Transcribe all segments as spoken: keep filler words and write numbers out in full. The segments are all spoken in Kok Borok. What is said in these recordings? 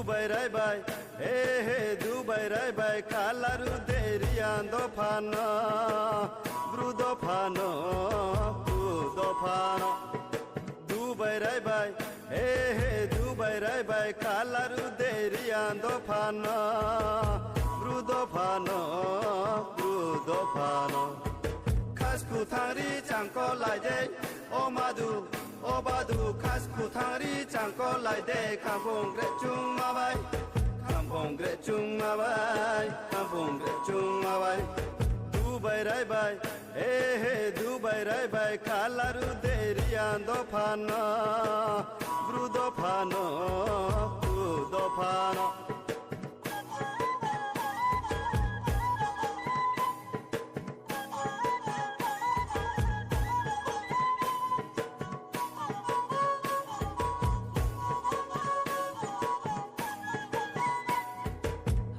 Dubai rai bai, he he, Dubai rai bai, kalaru deriyan dophano, bru dophano, bru dophano. Dubai rai bai, he he, Dubai rai bai, kalaru deriyan dophano, bru dophano, bru dophano. Khas kuthangri changko laide, o madu, o badu, khas kuthangri changko laide, khampung gre chungma bai, khampung gre chungma bai, khampung gre chungma bai. Dubai rai bai, he he, Dubai rai bai, kalaru deriyan dophano, bru dophano, bru dophano.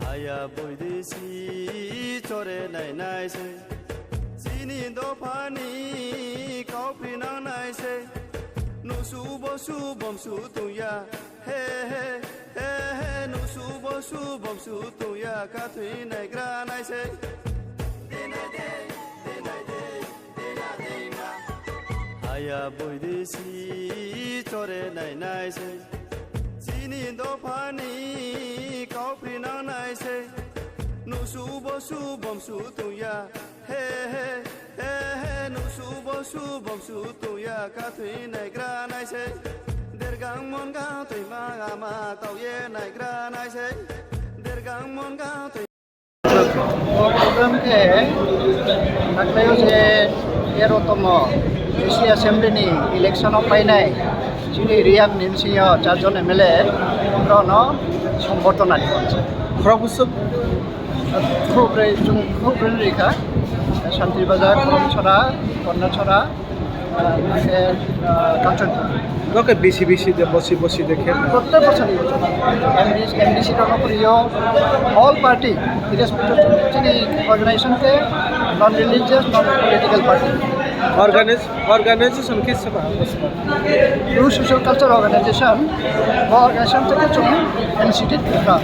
Haya boidesi chore nai nai se, chini dophani kaupri nang nai se, nusu bosu bomsu tungya, he he, he he, nusu bosu bomsu tungya, kathwi naigra nai se. Haya boidesi chore nai nai se, chini dophani kaupri nang nai se, nusu bosu bomsu tungya, he he, he he, nusu bosu bomsu tungya, kathwi naigra nai se, dergang mongang twima ama tauye naigra nai se, dergang mongang twi- O program khe daklaio je tero tomo A C assembly ni election o painai chini Reang ni bsing o charjon M L A rokno sombortona rikha. Khorok bwswk? Khorokbrwi, chwng khorokbrwi rikha. Santri Bazar, Koromchora, Kornachora, Hwnkhe, ah, Kanchanpur. Oke, B C B C de, bosi, bosi de khe. Prottek bosor ni M D C, M D C rok no poriyo, all party, irrespective of chini organization khe, non religious, non political party. Organis-, organization khe seba, seba. Bru Social Culture Organization, bo organization theke chwng initiative kha,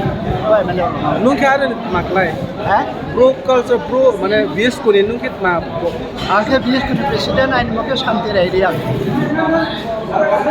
bo M L A rok no. Nwng khe aro ni maklai. Ha? Bru culture, bru, mane, B S K ni nwng khe tma bo? Ang khe B S K ni president, ani mokhe Shanti Rai Reang.